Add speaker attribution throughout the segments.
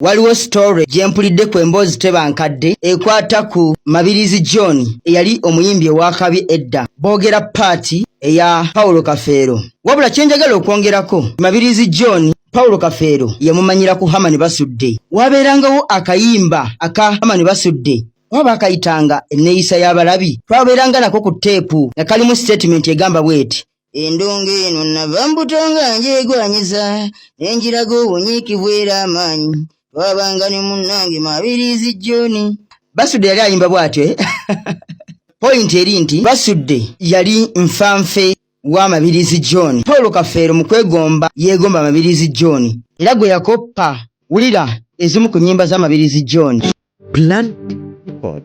Speaker 1: Waliwo story gye mpulidde ku Emboozi Teba Nkadde ekwata ku Mabirizi John eyali omuyimbi ow'akabi edda. Boogera paati eya Paulo Kafeero. Wabula kye njagala okwongerako, Mabirizi John Paulo Kafeero yamumanyira ku Herman Basudde. Waabeerangawo akayimba aka Herman Basudde oba baakayitanga enneeyisa y'abalabi. Twabeeranga nako ku teepu nga kalimu sitatimenti egamba bw'eti. Endongo eno nava mbuto nga ngyegwanyiza ne ngiraga obunyiikivu era amaanyi. Twabanga ne munnange Mabirizi John. Basudde yali ayimba bw'atyo eh? Poyinti eri nti Basudde yali nfanfe wa Mabirizi John. Paul Kafeero mu kwegomba yeegomba Mabirizi John era gwe yakoppa. Wulira ezimu ku nnyimba za Mabirizi John.
Speaker 2: Plan God.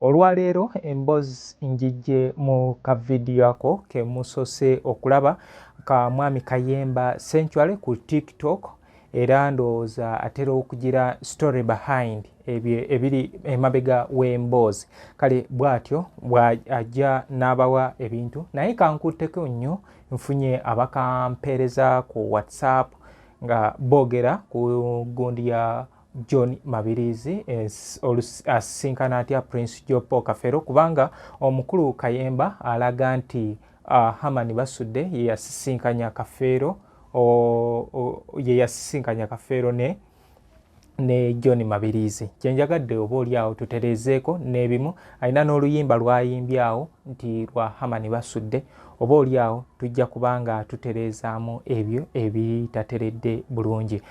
Speaker 3: Olwaleero emboozi njijje mu ka vidiyo ako ke musose okulaba ka mwami Kayemba Century ku TikTok era ndowooza atera okugira story behind ebyo ebiri emabega w'emboozi kale bw'atyo bw'ajja n'abawa ebintu naye kankutteko nnyo nfunye abakampeereza ku WhatsApp nga boogera ku gundi ya John Mabirizi asisinkana atya Prince Jopo Kafero kubanga omukulu Kayemba alaga nti Herman Basudde ye yasisinkanya Kafeero ye yasisinkanya Kafeero ne ne John Mabirizi. Kye njagadde oba oli awo tutereezeeko n'ebimu alina n'oluyimba lw'ayimbye awo nti lwa Herman Basudde oba oli awo tujja kuba nga tutereezaamu ebyo ebitateredde bulungi.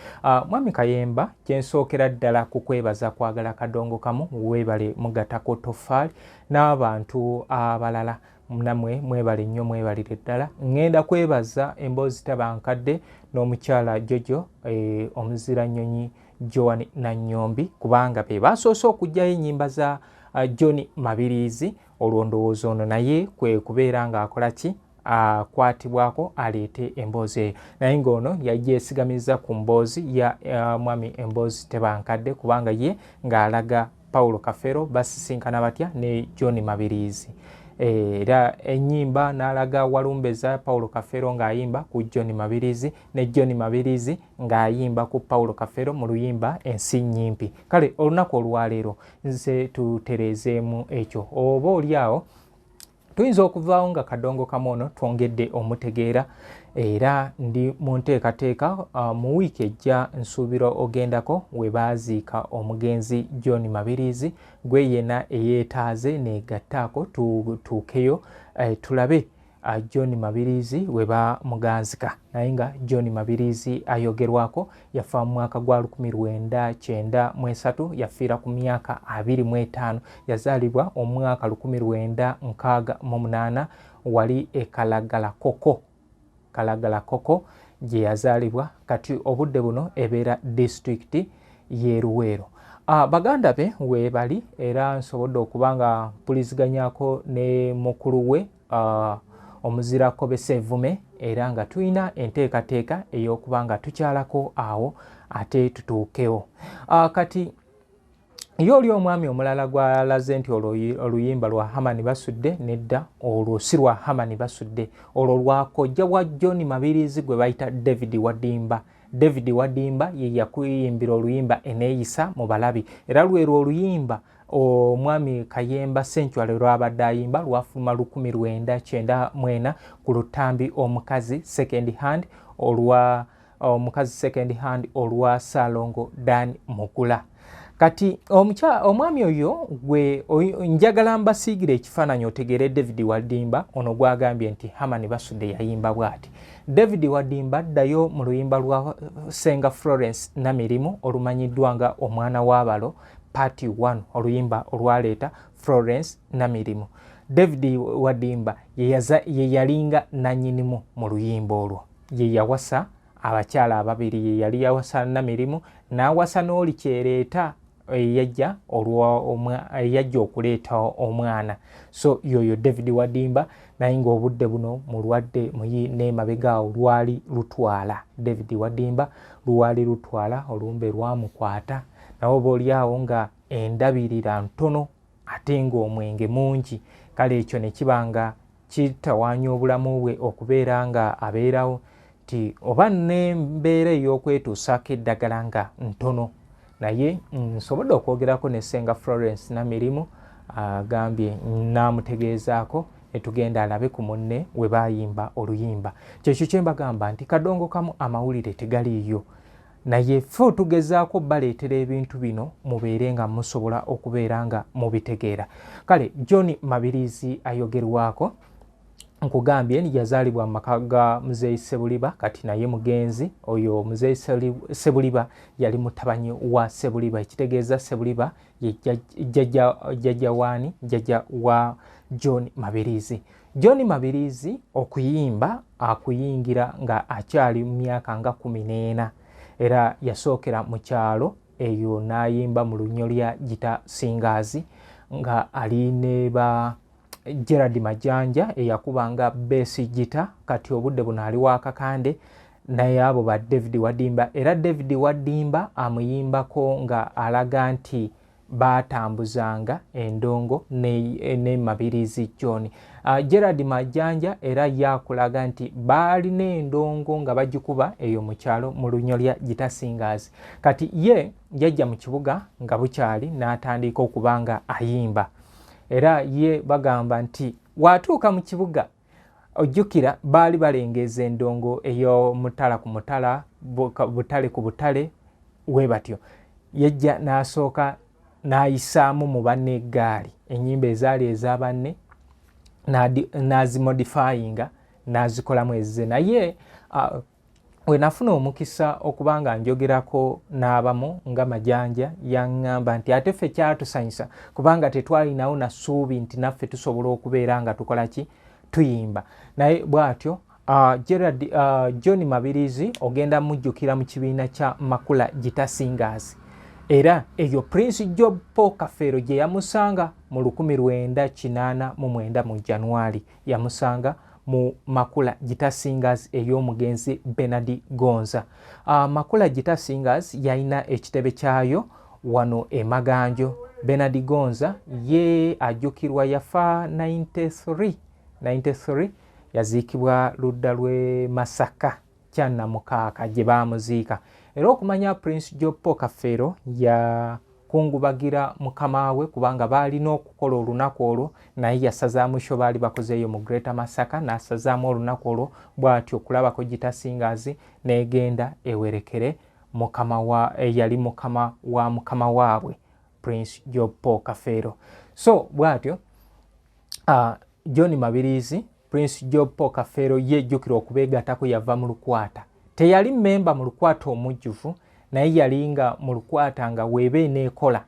Speaker 3: Mwami Kayemba kye nsookera ddala kukwebaza kwagala kadongo kamu weebale mugatako toffaali n'abantu abalala namwe mwebale nnyo mwebalire ddala. Ŋŋenda kwebaza emboozi taba nkadde n'omukyala Jojo omuzira nnyonyi Joan Nanyombi kubanga be basoose okuggyayo ennyimba za John Mabiriizi olwo ndowooza ono naye kwe kubeera ng'akola ki akwatibwako aleete emboozi eyo naye ng'ono yagyesigamiza ku mboozi ya mwami emboozi teba nkadde kubanga ye ng'alaga Paulo Kafeero basisinkana batya ne John Mabiriizi era ennyimba n'alaga walumbeza Paulo Kafeero ng'ayimba ku John Mabiriizi ne John Mabiriizi ng'ayimba ku Paulo Kafeero mu luyimba Ensi Nnyimpi. Kale olunaku olwaleero nze tutereezeemu ekyo oba oli awo tuyinza okuvaawo nga kadongo kamu ono twongedde omutegeera era ndi mu nteekateeka mu wiiki ejja nsuubira ogendako we baaziika omugenzi John Mabiriizi gwe yena eyeetaaze negattaako tutuukeyo tulabe John Mabiriizi we bamuganzika naye nga John Mabiriizi ayogerwako yafa mu mwaka gwa 1993 yafiira ku myaka 25 yazaalibwa omwaka 1968 wali e Kalagala Koko Kalagala Koko gye yazaalibwa kati obudde buno ebeera disitulikiti y'e Luweero. Baganda be weebali era nsobodde okuba nga mpuliziganyako ne mukulu we omuzira Kobe Sevume era nga tulina enteekateeka ey'okuba nga tukyalako awo ate tutuukewo. Kati ye oli omwami omulala gw'alaze nti olwo oluyimba lwa Herman Basudde nedda olwo si lwa Herman Basudde olwo lwa kojja wa John Mabiriizi gwe bayita David Wadimba. David Wadimba ye yakuyimbira oluyimba Eneeyisa mu balabi era lwerwo oluyimba omwami Kayemba Senchwale lw'abadde ayimba lwafuluma 1994 ku lutambi omukazi second hand olwa omukazi second hand olwa Ssalongo Dan Mugula. Kati omwami oyo gwe njagala mbasiigire ekifaananyi otegeere David Wadimba ono gw'agambye nti Herman Basudde yayimba bw'ati. David Wadimba addayo mu luyimba lwa Ssenga Florence Namirimu olumanyiddwa nga Omwana w'Abalo Part 1 oluyimba olwaleeta Florence Namirimu. David Wadimba ye yalinga nannyinimu mu luyimba olwo. Ye yawasa abakyala ababiri, ye yali yawasa Namirimu n'awasa n'oli kyereeta eyajja eyajja okuleeta omwana. So yoyo David Wadimba naye ng'obudde buno mulwadde muyi n'emabega awo lwali lutwala. David Wadimba lwali lutwala olumbe lwamukwata. Naye oba olyawo nga endabirira ntono ate ng'omwenge mungi, kale ekyo ne kiba nga kitawaanya obulamu bwe okubeera nga abeerawo nti oba n'embeera ey'okwetuusaako eddagala nga ntono. Naye nsobodde okwogerako ne Ssenga Florence Namirimu, agambye n'amutegeezaako ne tugenda alabe ku munne we baayimba oluyimba. Kyekyo kye mbagamba nti kadongo kamu amawulire tegaliiyo, naye ffe otugezaako baleetera ebintu bino mubeere nga musobola okubeera nga mubitegeera. Kale John Mabirizi ayogerwako nkugambye yazaalibwa mu maka ga Muzeeyi Ssebuliba, kati naye mugenzi. Oyo Muzeeyi Ssebuliba yali mutabanyi wa Ssebuliba, ekitegeeza Ssebuliba ye jjajja waani? Jjajja wa John Mabirizi. John Mabirizi okuyimba akuyingira nga akyali mu myaka nga 14, era yasookera mu kyalo eyo n'ayimba mu lunnyo lya Gita Singers nga ali ne ba Gerard Majanja eyakubanga bass guitar, kati obudde buno ali wa Kakande, naye abo ba David Wadimba. Era David Wadimba amuyimbako nga alaga nti baatambuzanga endongo ne Mabirizi John. Gerard Majanja era yakulaga nti baalina endongo nga bagikuba eyo mu kyalo mu lunnyo lya Gita Singers. Kati ye yajja mu kibuga nga bukyali n'atandika okuba nga ayimba. Era ye bagamba nti watuuka mu kibuga, ojjukira baali balengeza endongo ey'omutala ku mutala, butale ku butale, we batyo yajja n'asooka n'ayisaamu mu banne eggaali ennyimba ezaali eza banne n'azimodifyinga n'azikolamu ezize. Naye we nafuna omukisa okuba nga njogerako n'abamu nga Majanja, yaŋŋamba nti ate ffe kyatusanyusa kubanga tetwalinawo na ssuubi nti naffe tusobola okubeera nga tukola ki, tuyimba. Naye bw'atyo Gerard, John Mabirizi ogenda mujjukira mu kibiina kya Makula Gita Singers, era eyo Prince Job Paul Kafeero gye yamusanga mu 1989 mu January, yamusanga mu Makula Gita Singers ey'omugenzi Bernard Gonza. Makula Gita Singers yalina ekitebe kyayo wano e Maganjo. Bernard Gonza ye ajjukirwa yafa 93, yaziikibwa ludda lw'e Masaka Kyannamukaaka gye baamuziika. Era okumanya Prince Job Paul Kafeero yakungubagira mukama we kubanga baalina okukola olunaku olwo, naye yasazaamu sho baali bakozeeyo mu Greater Masaka, n'asazaamu olunaku olwo bw'atyo okulabako Gita Singers n'egenda ewerekere mukama wa eyali mukama wa mukama waabwe Prince Job Paul Kafeero. So bw'atyo John Mabirizi, Prince Job Paul Kafeero ye jjukira okubeegattako yava mu Lukwata. Teyali mmemba mu Lukwata omujjuvu, naye yali nga mu Lukwata nga weeba eneekola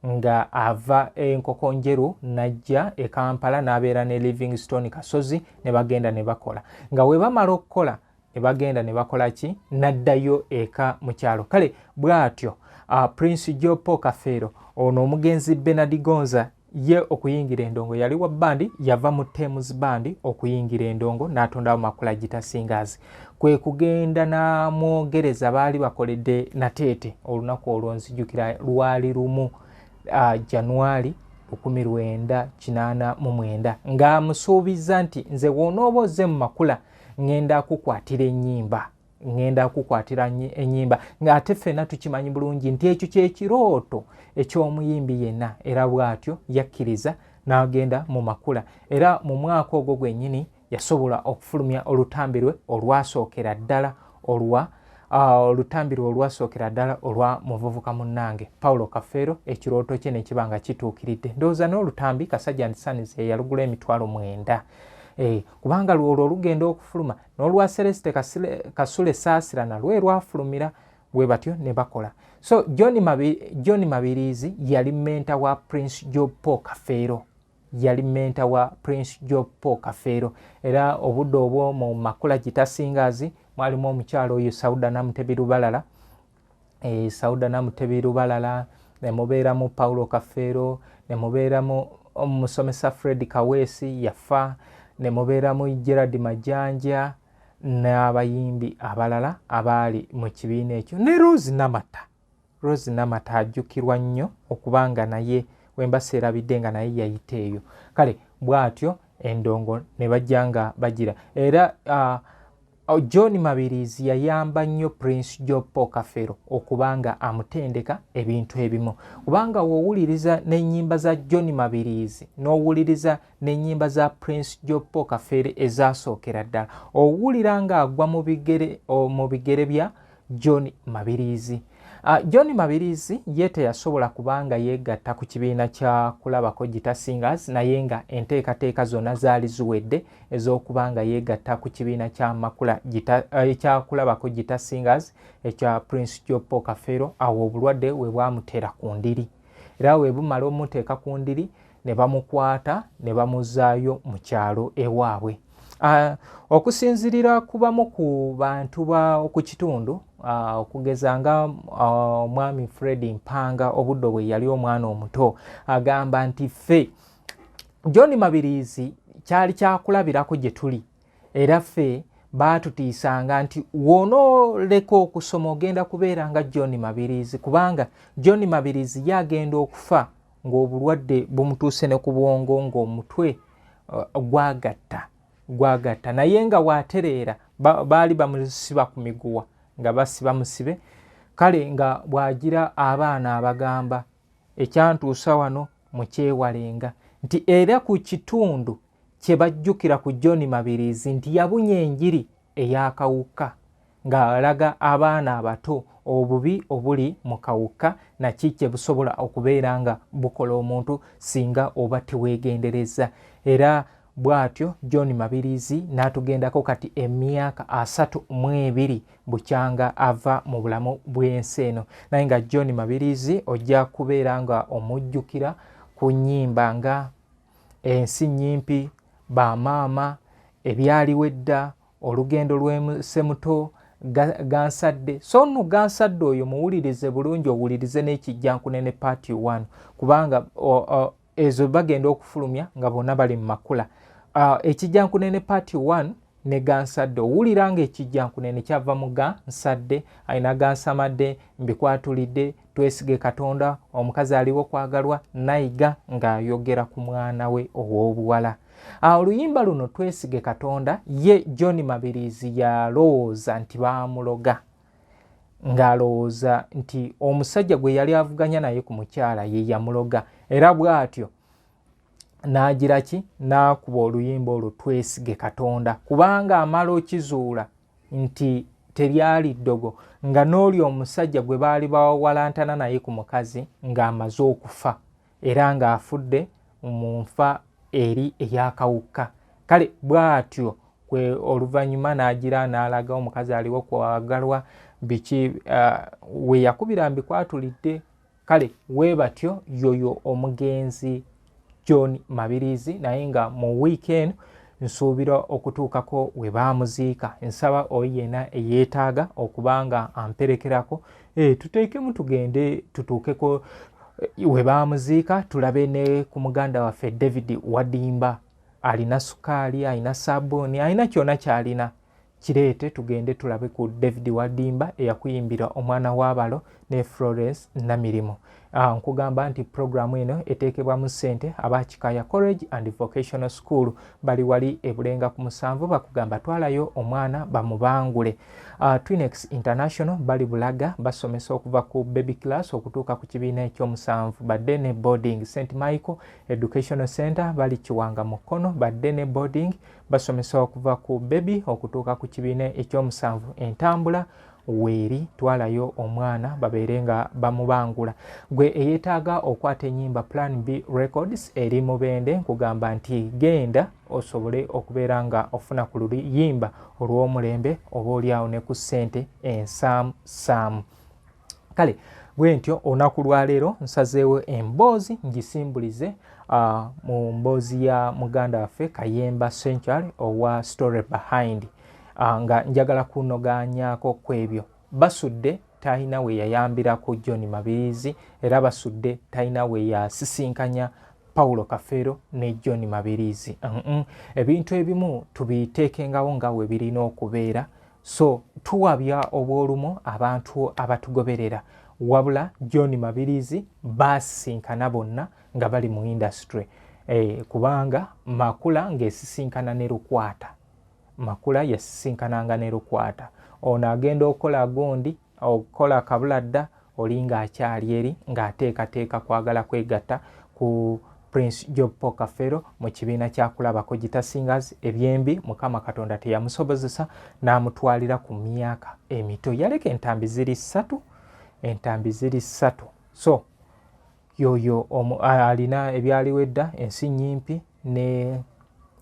Speaker 3: nga ava Enkoko Njeru n'ajja e Kampala n'abeera ne Livingstone Kasozi ne bagenda ne bakola. Nga we bamala okukola ne bagenda ne bakola ki, n'addayo eka mu kyalo. Kale bw'atyo Prince Job Paul Kafeero ono omugenzi Bernard Gonza ye okuyingira endongo yali wa bandi, yava mu Thames Band okuyingira endongo n'atondawo Makula Gita Singers, kwe kugenda n'amwogereza baali bakoledde Nateete olunaku olwo nzijukira lwali lumu Januari 1989, ng'amusuubizza nti nze w'onooba ozze mu Makula ŋŋenda kukwatira ennyimba, ŋŋenda kukwatira ennyimba, ng'ate ffenna tukimanyi bulungi nti ekyo kye kirooto eky'omuyimbi yenna. Era bw'atyo yakkiriza n'agenda mu Makula, era mu mwaka ogwo gwennyini yasobola okufulumya olutambi lwe olwasookera ddala olwa olutambi lwe olwasookera ddala olwa muvubuka munnange Paulo Kafeero, ekirooto kye ne kiba nga kituukiridde. Ndowooza n'olutambi Kasajja and Sons eyalugula 90,000, kubanga lwolwo olugenda okufuluma n'olwa Celeste Kasule Saasira nalwo erwafulumira bwe batyo ne bakola. So John Mabirizi yali mentor wa Prince Job Paul Kafeero, yali mentor wa Prince Job Paul Kafeero. Era obudde obwo mu Makula Gita Singers mwalimu omukyalo oyo Sauda Namutebi Lubalala, Sauda Namutebi Lubalala, ne mubeeramu Paulo Kafeero, ne mubeeramu omusomesa Fred Kaweesi yafa, ne mubeeramu Gerard Majanja n'abayimbi abalala abaali mu kibiina ekyo ne Rose Namata. Rose Namata ajjukirwa nnyo okuba nga naye wemba seerabidde nga naye yayita eyo. Kale bw'atyo endongo ne bajja nga bagira era John Mabirizi yayamba nnyo Prince Jopo Kafero okuba nga amutendeka ebintu ebimu, kubanga w'owuliriza n'ennyimba za John Mabirizi n'owuliriza n'ennyimba za Prince Jopo Kafero ezasookera ddala, owulira ng'agwa mu bigere bya John Mabirizi. John Mabirizi ye teyasobola kubanga yeegatta ku kibiina kya Kulabako Guitar Singers, naye nga enteekateeka zonna zaali ziwedde ez'okuba nga yeegatta ku kibiina kya Makula ekya Kulabako Guitar Singers ekya Prince Jopo Kafeero. Awo obulwadde we bwamuteera ku ndiri, era we bumala omuteeka ku ndiri ne bamukwata ne bamuzzaayo mu kyalo ewaabwe. Okusinziirira ku bamu ku bantu ba ku kitundu, okugeza nga omwami Fred Mpanga obudde bwe yali omwana omuto, agamba nti ffe John Mabirizi kyali kyakulabirako gye tuli, era ffe baatutiisanga nti w'onooleka okusoma ogenda kubeera nga John Mabirizi, kubanga John Mabirizi ye agenda okufa ng'obulwadde bumutuuse ne ku bwongo, ng'omutwe gwagatta, naye nga bw'atereera baali bamusiba ku miguwa nga basiba musibe. Kale nga bw'agira abaana abagamba ekyantuusa wano mukyewalenga, nti era ku kitundu kye bajjukira ku John Mabirizi nti yabunya enjiri ey'akawuka ng'alaga abaana abato obubi obuli mu kawuka naki kye busobola okubeera nga bukola omuntu singa oba teweegendereza. Era bw'atyo John Mabirizi n'atugendako kati emyaka 32 bukyanga ava mu bulamu bw'ensi eno. Naye nga John Mabirizi ojja kubeera nga omujjukira ku nnyimba nga Ensi Nnyimpi, Bamaama, Ebyaliwo Edda, Olugendo lw'Semuto, Gansadde. So nno Gansadde oyo muwulirize bulungi, owulirize n'Ekijjankunene part 1, kubanga ezo bagenda okufulumya nga bonna bali mu makula. Ekijjankunene part 1 ne Gansadde, owulira nga Ekijjankunene kyava mu Gansadde, alina Gansamadde, Mbikwatulidde, Twesige Katonda, Omukazi Aliwo Kwagalwa, Nayiga ng'ayogera ku mwana we ow'obuwala. Oluyimba luno Twesige Katonda ye John Mabirizi yalowooza nti baamuloga, ng'alowooza nti omusajja gwe yali avuganya naye ku mukyala ye yamuloga, era bw'atyo n'agira ki n'akuba oluyimba olwo Twesige Katonda, kubanga amala okizuula nti teryali ddogo, nga n'oli omusajja gwe baali bawalantana naye ku mukazi ng'amaze okufa era ng'afudde mu nfa eri ey'akawuka. Kale bw'atyo kwe oluvannyuma n'agira n'alaga omukazi aliwo kwagalwa biki, we yakubira mbikwatulidde. Kale weebatyo yoyo omugenzi John Mabirizi, naye nga mu wiiki eno nsuubira okutuukako we baamuziika. Nsaba oyo yenna eyeetaaga okuba nga amperekerako, tuteekemu tugende tutuukeko we baamuziika, tulabe ne ku muganda waffe David Wadimba. Alina sukaali, alina sabbuuni, alina kyonna ky'alina, kireete tugende tulabe ku David Wadimba eyakuyimbira Omwana w'Abalo ne Florence Namirimu. Nkugamba nti pulogulaamu eno eteekebwamu ssente aba Kikaya College and Vocational School, bali wali e Bulenga ku 7, bakugamba twalayo omwana bamubangule. Twinex International bali Bulaga, basomesa okuva ku baby class okutuuka ku kibiina ekyomusanvu, badde ne boarding. St Michael Educational Center bali Kiwanga Mukono, badde ne boarding, basomesa okuva ku baby okutuuka ku kibiina ekyomusanvu. Entambula weeri, twalayo omwana babeere nga bamubangula. Gwe eyeetaaga okwata ennyimba, Plan B Records eri Mubende, nkugamba nti genda osobole okubeera nga ofuna ku luyimba olw'omulembe oba oliawo ne ku ssente ensaamusaamu. Kale bwe ntyo olunaku lwaleero nsazeewo emboozi ngisimbulize mu mboozi ya muganda waffe Kayemba Century owa Story Behind, nga njagala kunogaanyaako ku ebyo. Basudde talina we yayambirako John Mabirizi, era Basudde talina we yasisinkanya Paulo Kafeero ne John Mabirizi. Ebintu ebimu tubiteekengawo nga we birina okubeera, so tuwabya obw'olumu abantu abatugoberera. Wabula John Mabirizi baasisinkana bonna nga bali mu industry kubanga Makula ng'esisinkana ne Lukwata. Makula yasisinkananga ne Lukwata. Ono agenda okukola gundi okukola kabuladda oli ng'akyali eri ng'ateekateeka kwagala kwegatta ku Prince Job Paul Kafeero mu kibiina kya Kulabako Guitar Singers. Ebyembi Mukama Katonda teyamusobozesa n'amutwalira ku myaka emito. Yaleka entambi ziri ssatu, entambi ziri ssatu. So yoyo alina ebyaliwo edda, ensi nnyimpi ne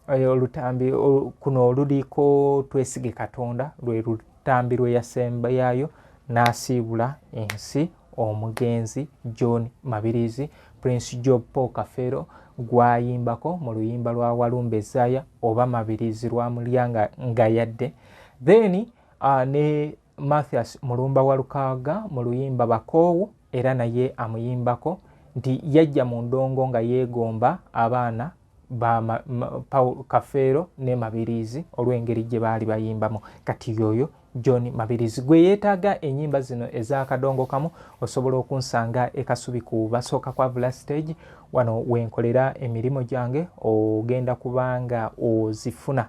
Speaker 3: olutambi kuno oluliko Twesige Katonda lwe lutambi lwe yasembayayo n'asiibula ensi omugenzi John Mabirizi. Prince Job Paul Kafeero gwayimbako mu luyimba lwa Walumbe Ezaya oba Mabirizi lwamulya nga yadde. Then ne Mathias Mulumba Walukaaga mu luyimba Bakoowu era naye amuyimbako nti yajja mu ndongo nga yeegomba abaana ba Paul Kafeero ne Mabirizi olw'engeri gye baali bayimbamu. Kati yoyo John Mabirizi. Gwe yeetaaga ennyimba zino ez'akadongo kamu osobola okunsanga e Kasubi ku basooka kwa Vula stage, wano wenkolera emirimu gyange, ogenda kubanga ozifuna.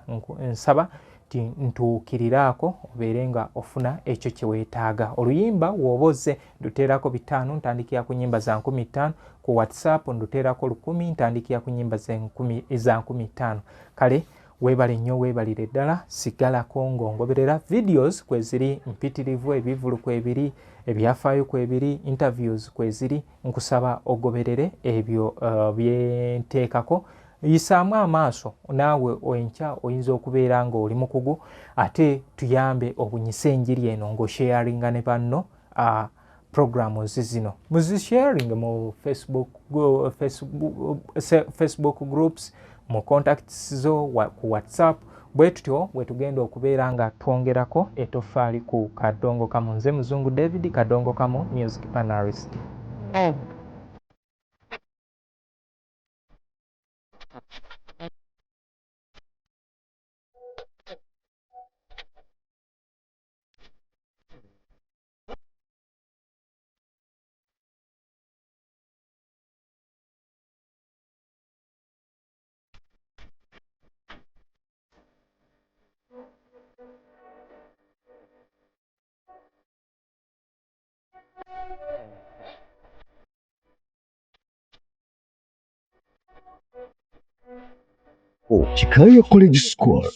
Speaker 3: Nsaba nti ntuukiriraako obeere nga ofuna ekyo kye weetaaga. Oluyimba w'oba ozze nduteerako 500, ntandikira ku nnyimba za 5000. Ku WhatsApp nduteerako 1000, ntandikira ku nnyimba za 5000. Kale weebale nnyo, weebalire ddala, sigalako ng'ongoberera. Videos kweziri mpitirivu, ebivulu kwebiri, ebyafaayo kwebiri, interviews kweziri. Nkusaba ogoberere ebyo byenteekako, yisaamu amaaso naawe, enkya oyinza okubeera ng'oli mukugu. Ate tuyambe obunyise enjiri eno ng'osharinga ne banno programs zino, muzisharing mu Facebook, Facebook groups, mu contacts zo ku WhatsApp. Bwe tutyo bwe tugenda okubeera nga twongerako etoffaali ku Kadongo Kamu. Nze Muzungu David, Kadongo Kamu music panelist.
Speaker 2: Kikaaya College School.